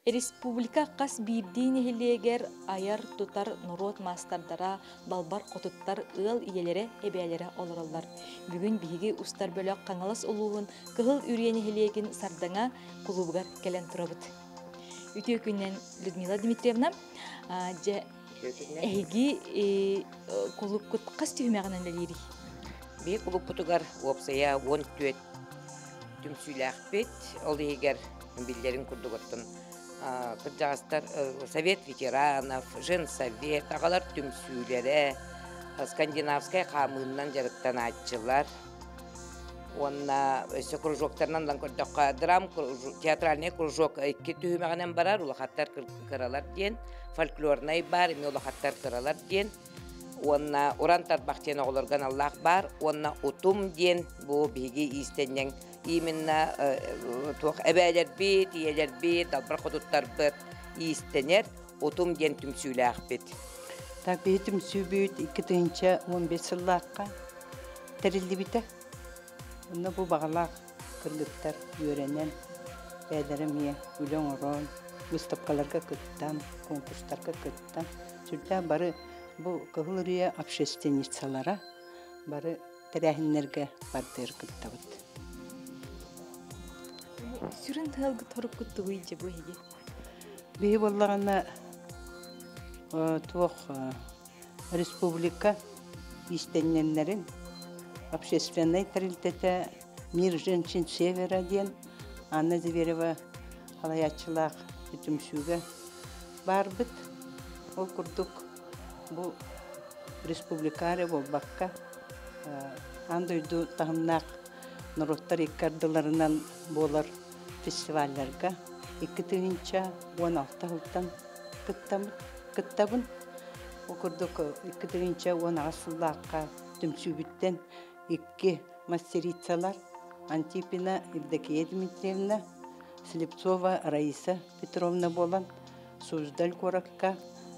Республика хас биирдии нэһилиэгэр айар-тутар норуот маастардара, далбар хотуттар ыал ийэлэрэ, эбээлэрэ олороллор. Бүгүн биһиги устар бөлөх Хаҥалас улууһун Кыһыл Үрүйэ нэһилиэгин Сардаҥа кулуубугар кэлэн турабыт. Үтүө күнүнэн, Людмила Дмитриевна. Дьэ, эһиги кулуупкут хас түһүмэҕинэн үлэлиирий? Биһи кулууппутугар уопсайа 14 түмсүүлээхпит. Ол иһигэр биллэрин курдук оттон кырдьаҕастар Совет ветеранов, Женсовет, аҕалар түмсүүлэрэ, скандинавскай хаамыыннан дьарыктанааччылар уонна өссө кружоктарынан ылан көрдөххө драм театральный кружок икки түһүмэҕинэн барар, улахаттар кыралар диэн, фольклорнай бар эмиэ улахаттар кыралар диэн уонна уран тарбах диэн оҕолорго аналлаах баар уонна утум диэн бу биһиги иистэнньэҥ именно туох эбээлэрбит, ийэлэрбит, далбар хотуттарбыт иистэнэр утум диэн түмсүүлээхпит. Так биһи түмсүүбүт 2015 сыллаахха тэриллибитэ. Онно бу баҕалаах кыргыттар үөрэнэн, бэйэлэрэ эмиэ үлэ оҥорон, выставкаларга кыттан, конкурстарга кыттан, сүрдээх бары бу Кыһыл Үрүйэ общественницалара бары тэрээһиннэргэ бардыыр кыттабыт. Сүрүн тыалгыт хоруккут тугуй дьэ бу эһиги? Биһи буоллаҕына туох республика иистэнньэннэрин общественнай тэрилтэтэ «Мир женщин Севера» диэн Анна Зверева салайааччылаах түмсүүгэ баарбыт. Ол курдук бу республика эрэ буолбакка, аан дойду таһымнаах норуоттар икки ардыларынан буолар фестивалларга 2016 сылтан кыттабын. Ол курдук 2018 сыллаахха түмсүүбүттэн икки мастерицалар Антипина Евдокия Дмитриевна, Слепцова Раиса Петровна буолан Суздаль куоракка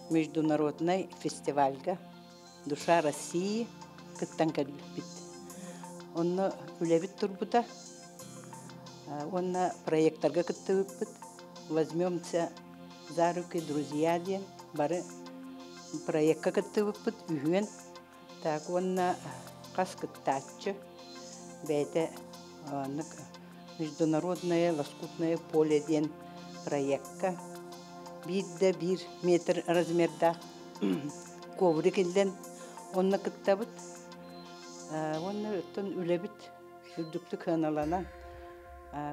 международнай фестивальга «Душа России» кыттан кэлбиппит. Онно үлэбит турбута уонна проекттарга кыттыбыппыт. «Возьмемся за руки, друзья» диэн бары проекка кыттыбыппыт үһүөн. Так уонна хас кыттааччы бэйэтэ Международное лоскутное поле диэн проекка биир да биир метр размердаах коврик иллэн онно кыттабыт. Уонна оттон үлэбит үрдүктүк сыаналанан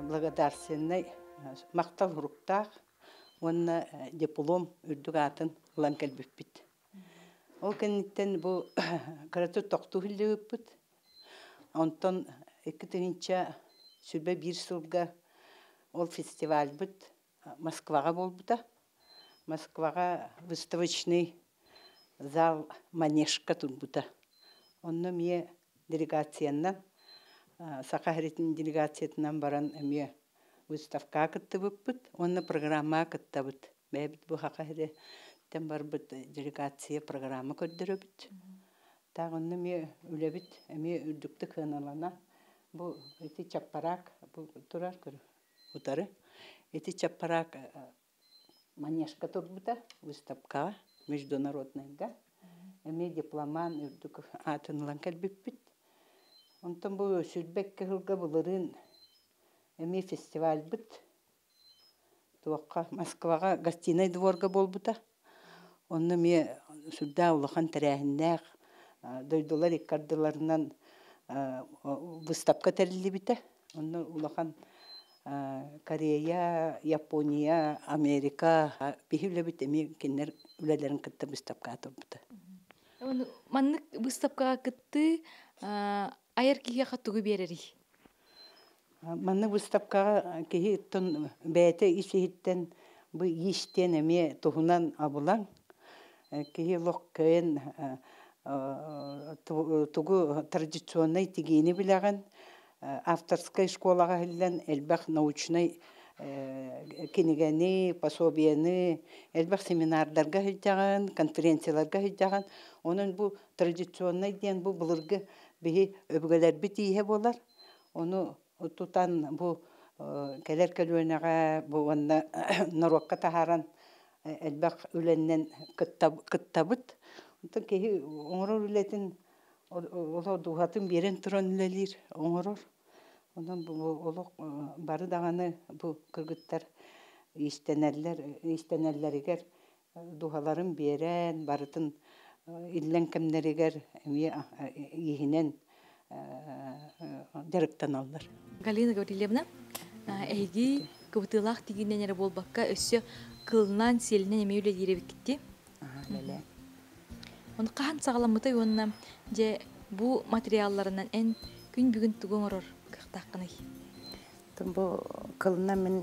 благодарственнай махтал суруктаах уонна диплом үрдүк аатын ылан кэлбиппит. Ол кэнниттэн бу кыратык тохтуу иһиллибиппит. Онтон 2021 сылга ол фестивальбыт Москваҕа буолбута. Москваҕа выставочный зал Манежка турбута. Онно эмиэ делегациянан, Саха сирин делегациятынан баран эмиэ выставкаҕа кыттыбыппыт уонна программаҕа кыттабыт. Бэйэбит бу Саха сириттэн барбыт делегация программа көрдөрөбүт. Так онно эмиэ үлэбит эмиэ үрдүктүк сыаналана. Бу ити чаппараак бу турар утары. Ити чаппараак манежка турбута выставкаҕа международнайга. Эмиэ дипломан үрдүк аатын ылан кэлбиппит. Онтон бу 22 сылга былырыын эмиэ фестивальбыт туохха Москваҕа гостиный дворга буолбута. Онно эмиэ сүрдээх улахан тэрээһиннээх дойдулар икки ардыларынан выставка тэриллибитэ. Онно улахан Корея, Япония, Америка биһи үлэбит эмиэ кинилэр үлэлэрин кытта выставкаҕа турбута. Маннык выставкаҕа кыттыы айар киһиэхэ тугу биэрэрий? Маннык выставкаҕа киһи оттон бэйэтэ ис-иһиттэн бу иистиэн эмиэ туһунан абылаҥ. Киһи олох кыайан тугу традиционнай тигиини билэҕин, авторскай школаҕа иһиллэн элбэх научнай кинигэни, пособиены, элбэх семинардарга сылдьаҕын, конференцияларга сылдьаҕын. Онон бу традиционнай диэн бу былыргы биһи өбүгэлэрбит ииһэ буолар. Ону тутан бу Кэлэр көлүөнэҕэ бу уонна норуокка таһааран элбэх үлэннэн кыттабыт. Онтон киһи оҥорор үлэтин олох дууһатын биэрэн туран үлэлиир, оҥорор. Онон бу олох бары даҕаны бу кыргыттар иистэнэллэр, иистэнэллэригэр дууһаларын биэрэн, барытын иллэҥ кэмнэригэр эмиэ ииһинэн дьарыктаналлар. Галина Гаврильевна, эһиги кыбытыылаах тигинэн эрэ буолбакка, өссө кылынан, сиэлинэн эмиэ үлэлиир эбиккитти. Үлэлээ. Оны хаһан саҕаламмытай уонна дьэ бу материалларынан эн күн бүгүн тугу оҥорор кыахтааххыный? Бу кылынан мин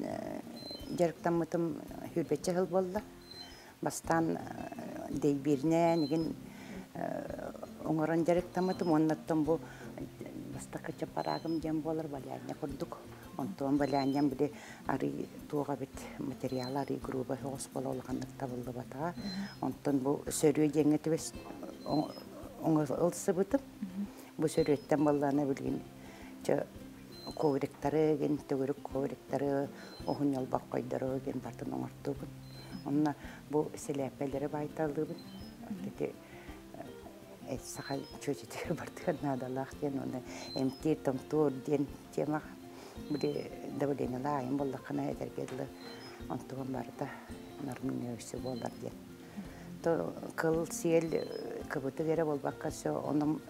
дьарыктаммытым хүрбэччэ сыл буолла. Бастаан дэйбииринэн игин оҥорон дьарыктаммытым уоннаттан бу бастакы чапараагым диэн буолар баляанньа курдук. Онтон баляанньам били арый туох эбит материала арый грубо соҕус буола улаханнык табыллыбатаҕа. Онтон бу сөрүө диэҥҥэ түбэс ылсыбытым. Бу сөрүөттэн буоллаҕына билигин чэ ковриктары гин төгүрүк ковриктары уһун ньолбоххойдору гин бартын оҥортуубут. Онно бу сэлээппэлэри баайталыыбын. Ити саха чүөчэтигэр бартыгар наадалаах диэн уонна эмтиир томтуур диэн темаҕа били давлениелаах айан буоллаххына этэргэ дылы онтугун барыта нормальный буолар диэн. То кыл сиэл кыбытык эрэ буолбакка все онум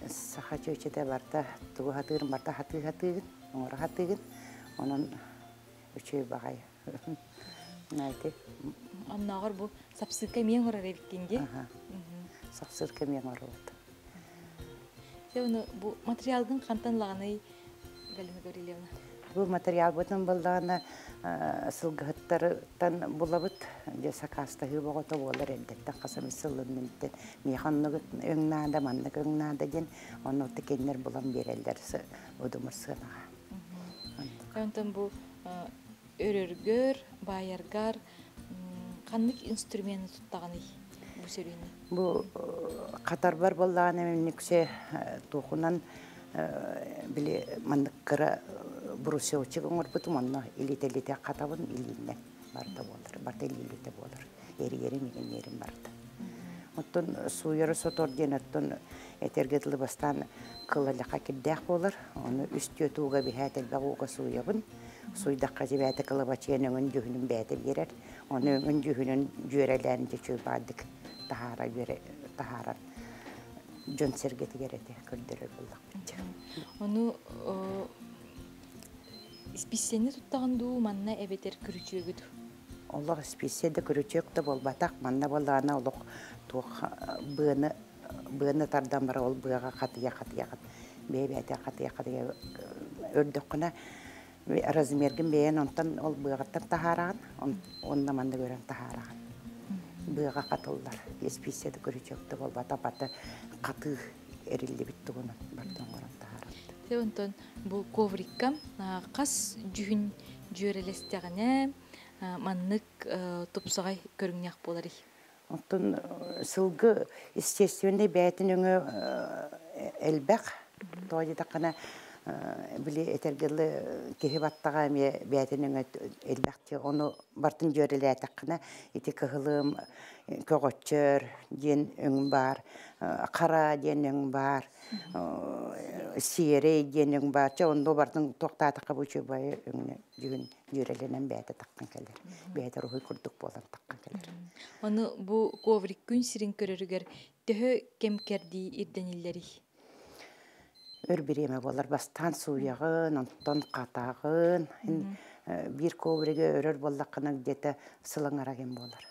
саха чүөчэтэ барыта тугу хатыырын барыта хатыы хатыыгын, оҥоро хатыыгын. Онон үчүгэй баҕайы. Знаете, Оннооҕор бу сапсыыка эмиэ оҥорор эбиккин дии. Сапсыырка эмиэ оҥоробут. Дьэ, ону бу материалгын хантан ылаҕыный, Галина Гаврильевна? Бу материалбытын буллаҕына сылгыһыттарыттан булабыт. Дьэ сакаастаһыы боҕото буолар эрдэттэн хас эмит сылын миэхэ оннук өҥ наада, маннык өҥ наада диэн онно кинилэр булан биэрэллэр удумур сыанаҕа. Онтон бу өрөргөр, баайаргар ханнык инструмены туттаҕыный бу сөрүүнү? Бу хатарбар буоллаҕына мүннүксэ туохунан били маннык кыра брусочек оҥорбутум, онно илитэ-илитэ хатабын илииннэн барыта буолар, барыта илиилитэ буолар. Эрийэрим, игиннэрим барыта. Оттон сууйары сотор диэн оттон этэргэ дылы бастаан кылалаха кирдээх буолар. Ону үс-түөрт ууга биһээт элбэх ууга сууйабын. Суйдахха дьибээтэ кылабачыйан өҥүн дьүһүнүн бэйэтэ биэрэр. Ону өҥүн дьүһүнүн дьүөрэлээн дьэ баардык таһаара таһаарар дьон сэргэтигэр этэ көрдөрөр буоллахпыт. Ону исписсэни туттаҕын дуу, манна эбэтэр күрүчүөгү дуу? Олох исписсэ да күрүчүөк да буолбатах. Манна буоллаҕына олох туох быаны быаны тардан бара ол быаҕа хатыйа-хатыйа бэйэ-бэйэтэ хатыйа-хатыйа өрдөххүнэ размергин бэйэн онтон ол быаҕыттан таһаараҕын, онно манна көрөн таһаараҕын. Быаҕа хатыллар. Исписсэ да күрүчүөк да буолбатах, бата хатыы эриллибит тугунан бартан оҥорон таһаарабыт. Онтон бу коврикка хас дьүһүн дьүөрэлэстэҕинэ маннык тупсаҕай көрүҥнээх буоларый? Оттон сылгы естественный бэйэтин өҥө элбэх. Тоҕо диэтэххинэ, били этэргэ дылы киһи баттаҕа эмиэ бэйэтин өҥө элбэх дии. Ону бартын дьүөрэлээтэххинэ, ити кыһылым көҕөччөр диэн өҥ баар, хара диэн өҥ баар, сиэрэй диэн өҥ баар. Чэ, онно бартын туохтаатахха бу үчүгэй өҥнө дьүһүн дьүөрэлэнэн бэйэтэ таххан кэлэр. Бэйэтэ уруһуй курдук буолан таххан кэлэр. Ону бу коврик күн сирин көрөрүгэр төһө кэм кэрдии ирдэниллэрий? Өр бириэмэ буолар. Бастаан сууйаҕын, онтон хатаҕын. Биир ковриги өрөр буоллаххына где-то сылаҥара кэм буолар.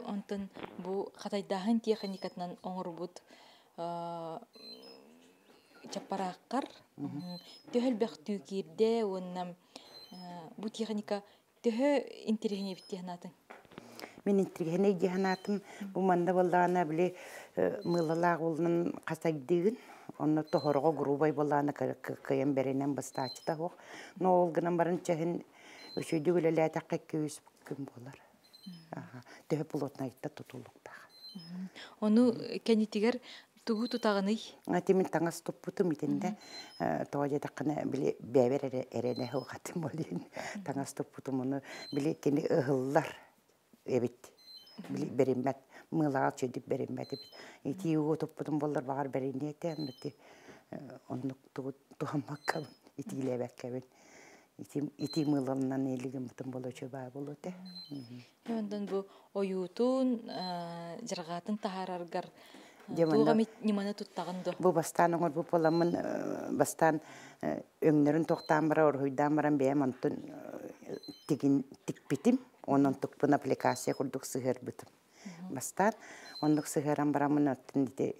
Онтон бу хатайдааһын тиэхиньикатынан оҥорбут чаппарааххар төһө элбэх түү киирдэ уонна бу техника төһө интэриэһинэй эбит дии санаатыҥ? Мин интэриэһинэй дии санаатым. Бу манна буоллаҕына били мыылалаах уулунан хасайдыыгын. Онно тоһорго грубай буоллаҕына кыайан бэринэн бастааччыта суох. Но ол гынан баран чэһин үчүгэйдик үлэлээтэххэ 2-3 күн буолар. Төһө плотнайта тутулуктаах. Ону кэннитигэр Тугу тутаҕыный? Ати мин таҥас туппутум итиннэ тоҕо диэтэххинэ били бэйэбэр эрэ эрэнэ уҕатым олин таҥас туппутум ону били кини ыһыллар эбит били бэриммэт мыылаҕа үчүгүйдүк бэриммэт эбит итии уу туппутум буоллар баҕар бэриниэ этэ ити оннук тугу туһаммаккабын итиилээбэккэбин итии мыыланан илигиммытым буолуо үчүгэй баа буолуо этэ. Онтон бу ойуутун, дьарҕаатын таһаараргар туох эмит ньыманы туттаҕын дуо? Бу бастаан оҥорбут буоламмын бастаан өҥнөрүн тохтоон баран уруһуйдаан баран бэйэм онтун тигин тикпитим онон тукпун аппликация курдук сыһыарбытым. Бастаан оннук сыһыаран бараммын оттон ити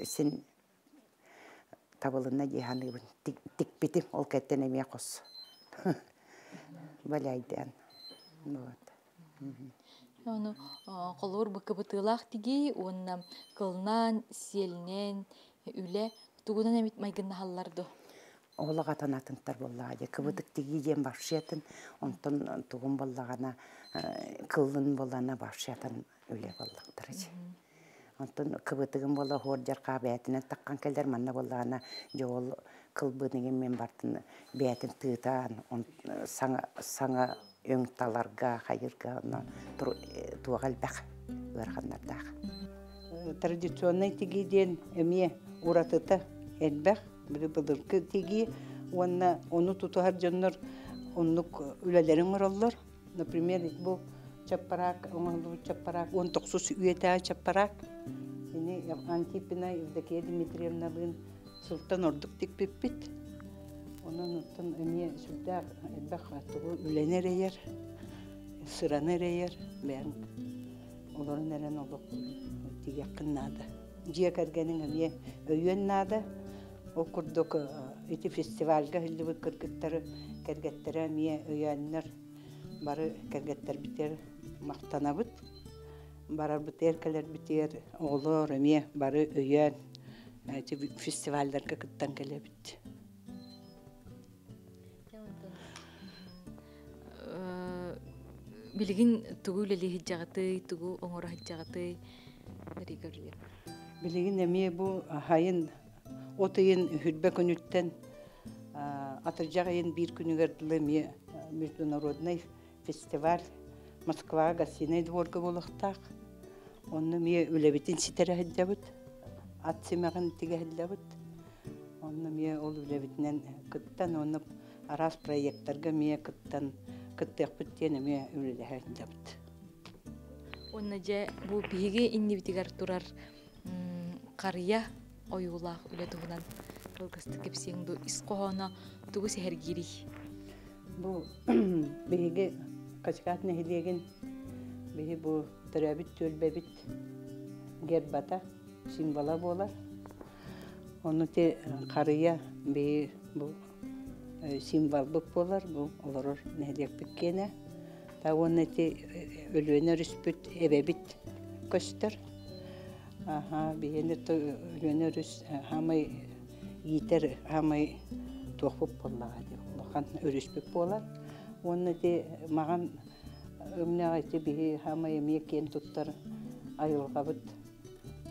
син табылынна дии саныыбын. Тикпитим ол кэттэн эмиэ хос валяйдаан. Вот. Ону холобур быкыбытыылаах тигии уонна кылнаан, сиэлинэн үлэ тугунан эмит майгыннаһаллар дуо? Олох атын атынтар буоллаҕа дии. Кыбытык тигии диэн вообще атын, онтон тугун буоллаҕына кыллын буоллаҕына вообще атын үлэ буоллахтара дии. Онтон кыбытыгым буола оһуор дьархаа бэйэтинэн таххан кэлэр, манна буоллаҕына дьэ ол кылбыныгын мин бартын бэйэтин тыытаан, саҥа саҥа өҥ таларга, хайырга онно туох элбэх ыараханнардаах. Традиционнай тигии диэн эмиэ уратыта элбэх. Били былыргы тигии уонна ону тутуһар дьоннор оннук үлэлэрин оҥороллор. Например, бу чаппараак оҥоһуллубут чаппараак 19 үйэтээҕи чаппараак. Ини Антипина Евдокия Дмитриевналыын сылтан ордук тикпиппит. Онон оттон эмиэ сүрдээх элбэх тугу үлэни эрэйэр, сыраны эрэйэр, бэйэҥ олорон эрэн олох тигиэххин наада. Дьиэ кэргэниҥ эмиэ өйүөн наада. Ол курдук ити фестивальга иһиллибит кыргыттары кэргэттэрэ эмиэ өйөөннөр бары кэргэттэрбитигэр махтанабыт. Барарбытыгар кэлэрбитигэр оҕолор эмиэ бары өйөөн ити фестивальдарга кыттан кэлэбит. Билигин тугу үлэлии сылдьаҕытый, тугу оҥоро сылдьаҕытый? Билигин эмиэ бу хайын от ыйын үрбэ күнүттэн атырдьах ыйын биир күнүгэр дылы эмиэ международный фестиваль Москва гостиный дворга буолуохтаах. Онно эмиэ үлэбитин ситэрэ сылдьабыт, ат симэҕин тигэ сылдьабыт. Онно эмиэ ол үлэбитинэн кыттан, уонна араас проектарга эмиэ кыттан кыттыахпыт диэн эмиэ үлэлэһэ сылдьабыт. Уонна дьэ бу биһиги иннибитигэр турар харыйа ойуулаах үлэ туһунан кылгастык кэпсиэҥ дуу, ис хоһооно тугу сэһэргиирий? Бу биһиги Качкаат нэһилиэгин биһи бу төрөөбүт түөлбэбит гербата, символа буолар. Ону ти харыйа биһи бу символбыт буолар, бу олорор нэһилиэкпит киэнэ. Та уонна ити Өлүөнэ өрүспүт эбэбит көстөр. Аха, биһиэнэ Өлүөнэ өрүс хаамай иитэр хаамай туохпут буоллаҕа дии, улахан өрүспүт буолар. Уонна ити маҕан өҥнөөх ити биһи хаамай эмиэ киэн туттар айылҕабыт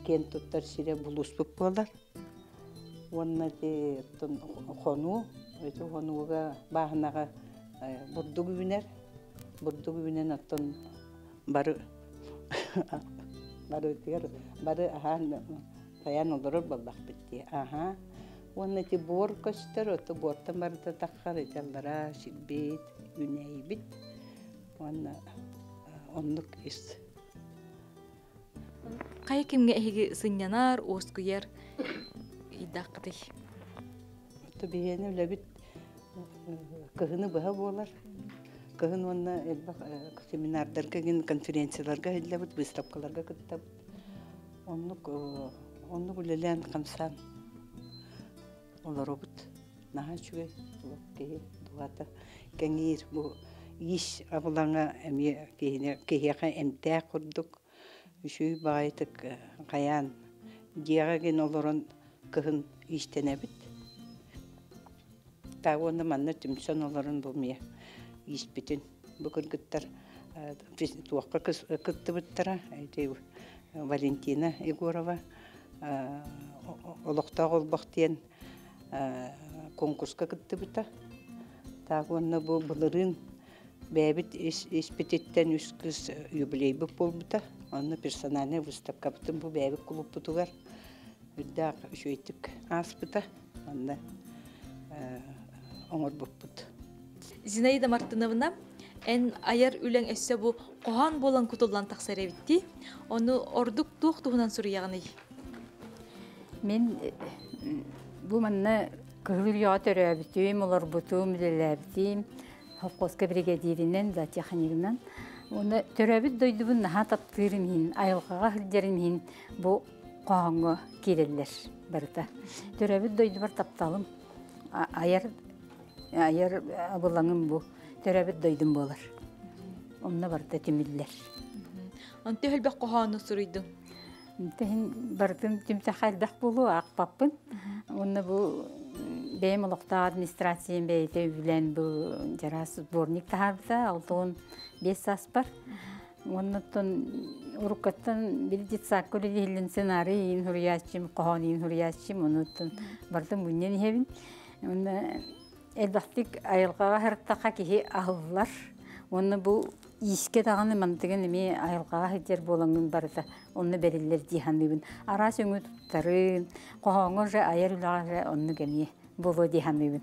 киэн туттар сирэ булууспут буолар. Уонна ити хонуу, ити хонууга бааһынаҕа бурдук үүнэр. Бурдук үүнэн оттон бары барытыгар бары аһаан хайаан олорор буоллахпыт дии. Аһаа. Уонна ити буор көстөр, ото буортан барыта таххар ити аллараа сирбит, үүнээйибит. Уонна оннук ис. Хайа кимҥэ эһиги сынньанар, уоскуйар ыйдааххытый? Ото биһиэнэ үлэбит кыһыны быһа буолар. Кыһын уонна элбэх семинардарга, конференцияларга иһиллэбит, выставкаларга кыттабыт. Оннук оннук үлэлээн хамсаан олоробут. Наһаа үчүгэй олох киһи дууһата кэҥиир. Бу иис абылаҥа эмиэ киһини киһиэхэ эмтээх курдук үчүгэй баҕайытык хайаан дьиэҕэ гин олорон кыһын иистэнэбит. Та уонна манна түмсэн олорон бу эмиэ ииспитин бу кыргыттар туохха кыттыбыттара ити Валентина Егорова. Олохтоох олбох диэн конкурска кыттыбыта. Таах уонна бу былырыын бэйэбит испититтэн үс кыыс юбилейбыт буолбута. Онно персональнай выставкабытын бу бэйэбит кулууппутугар үрдээх үчүгэйдик ааспыта. Онно оҥорбуппут. Зинаида Мартыновна, эн айар үлэҥ өссө бу хоһоон буолан кутуллан тахсар эбит дии. Ону ордук туох туһунан суруйаҕыный? Мин бу манна Кыһыл Үрүйэҕэ төрөөбүтүм, олорбутум, үлэлээбитим. Холкуоска биригэдьииринэн, зоотехнигынан. Уонна төрөөбүт дойдубун наһаа таптыырым иһин, айылҕаҕа сылдьарым иһин бу хоһооҥҥо киирэллэр барыта. Төрөөбүт дойдубар тапталым айар айар абылаҥым бу төрөөбүт дойдум буолар. Онно барыта түмүллэр. Онто элбэх хоһоону суруйдуҥ? Тэһин барытын түмтэххэ элбэх буолуо аахпаппын. Уонна бу бэйэм олохтоох администрациям бэйэтэ үбүлээн бу дьараас сборник таһаарбыта 65 сааспар. Уонна оттон уруккаттан били детсадка үлэлиһиллин сценарий иин суруйааччым, хоһоон иин суруйааччым, онуттан барытын мунньан иһэбин. Уонна элбэхтик айылҕаҕа сырыттахха киһи аһыллар. Уонна бу иискэ даҕаны мантыгын эмиэ айылҕаҕа сылдьар буолаҥҥын барыта онно бэриллэр дии саныыбын. Араас өҥү туттарын, хоһооҥҥо уже айар үлэҕэ уже оннук эмиэ буолуо дии саныыбын.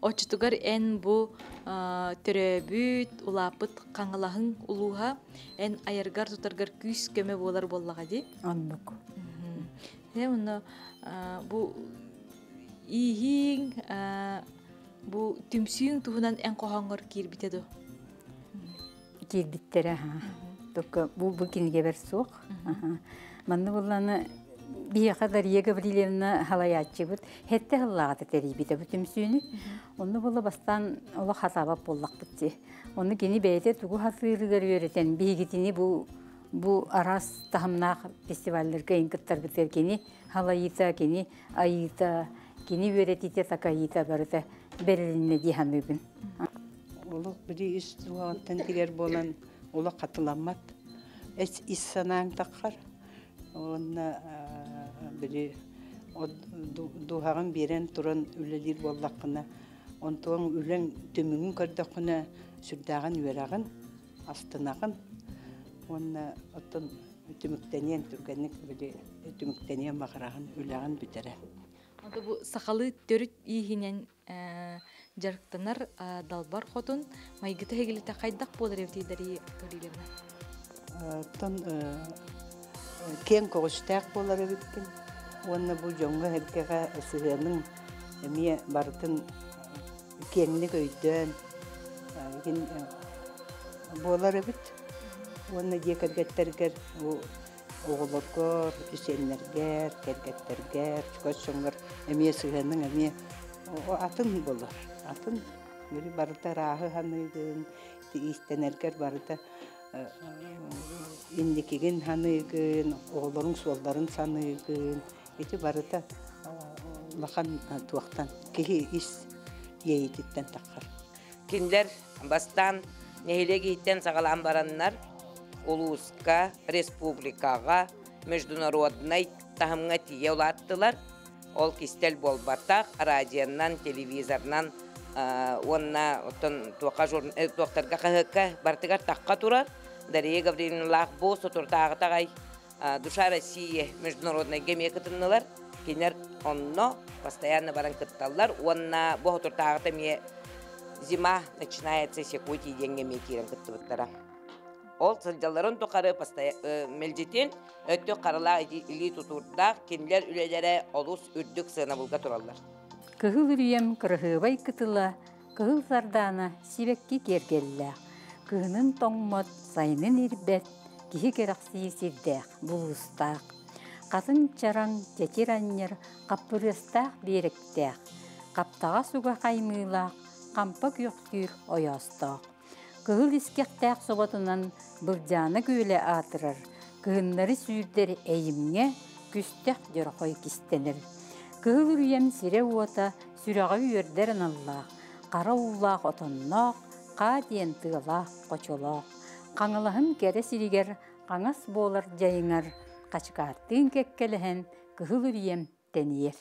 Оччотугар эн бу төрөөбүт, улааппыт Хаҥалаһыҥ улууһа эн айаргар-тутаргар күүс-көмө буолар буоллаҕа дии? Оннук. Дьэ, онно бу ииһииҥ, бу түмсүүҥ туһунан эн хоһооҥҥор киирбитэ дуо? Киирбиттэрэ, Только бу бу кинигэбэр суох. Манна булланы биһиэхэ Дария Гаврильевна халайааччыбыт хэтте сыллааҕыта тэрийбитэ бу түмсүүнү. Онно була бастаан олох хатаабат буоллахпыт дии. Онно кини бэйэтэ тугу хатыырыгар үөрэтэн биһигитини бу бу араас таһымнаах фестивалларга ин кыттарбытыгар кини халайыыта, кини айыыта, кини үөрэтиитэ, такайыыта барыта бэрилиннэ дии саныыбын. Олох били ис дууһаҕыттан тигэр буолан олох хатыламмат. Эс ис санааҥ таххар. Уонна били дууһаҕын биэрэн туран үлэлиир буоллаххына, онтуоҥ үлэҥ түмүгүн көрдөххүнэ сүрдээҕин үөрэҕин, астынаҕын. Уонна оттон түмүктэниэн түргэнник били түмүктэниэн баҕараҕын үлэҕин бүтэрэ. Ото бу сахалыы төрүт ииһинэн дьарыктанар далбар хотун майгыта һигилитэ хайдах буолар эбитий Дария Гаврильевна? Оттон киэҥ көҕүстээх буолар эбиппин уонна бу дьоҥҥо-сэргэҕэ сыһыаным эмиэ барытын киэҥник өйдөөн буолар эбит. Уонна дьиэ кэргэттэргэр бу оҕолоргор, сиэннэргэр, кэргэттэргэр, чугас дьоҥҥор эмиэ сыһыаныҥ эмиэ атын буолар. Атын били барыта ырааһы саныыгын, иистэнэргэр барыта инникигин саныыгын, оҕолоруҥ суолларын саныыгын. Ити барыта улахан туохтан киһи ис иэйиититтэн таххар. Кинилэр бастаан нэһилиэк иһиттэн саҕалаан бараннар, улууска, республикаҕа, международнай таһымҥа тиийэ улааттылар. Ол кистэл буолбатах, радионан, телевизорынан уонна оттон туохха туохтарга хаһыакка барытыгар тахха турар. Дария Гаврильевналаах бу соторутааҕыта аҕай Душа России международнайга эмиэ кытыннылар. Кинилэр онно постоянно баран кытталлар уонна бу соторутааҕыта эмиэ Зима начинается с Якутии диэҥҥэ эмиэ киирэн кыттыбыттара. Ол сылдьалларын тухары мэлдьитин өттүк харалаах илии тутуурдаах кинилэр үлэлэрэ олус үрдүк сыанабылга тураллар. Кыһыл үрүйэм кыраһыабай кытыла, кыһыл сардаана сибэкки киэргэллээх, кыһынын тоҥмот, сайынын ирбэт, киһи кэрэхсии сирдээх, булуустаах. Хатыҥ чараҥ, чэчир анньар, хаппырыастаах биэрэктээх, хаптаҕас уга хаймыылаах, хампа күөхтүүр ойоостоох. Кыһыл искэхтээх соботунан Былдьаана күөлэ аатырар, кыһыннары сүүрдэр эйимҥэ күстэх дьорохой кистэнэр. Кыһыл үрүйэм сирэ-уота сүрэҕи үөрдэр аналлаах, хара уулаах отонноох, хаа диэн тыалаах, хочолоох. Хаҥалаһым кэрэ сиригэр хаҥас буолар дьайыҥар, Хачыкааттыын кэккэлэһэн, Кыһыл Үрүйэм тэнийэр.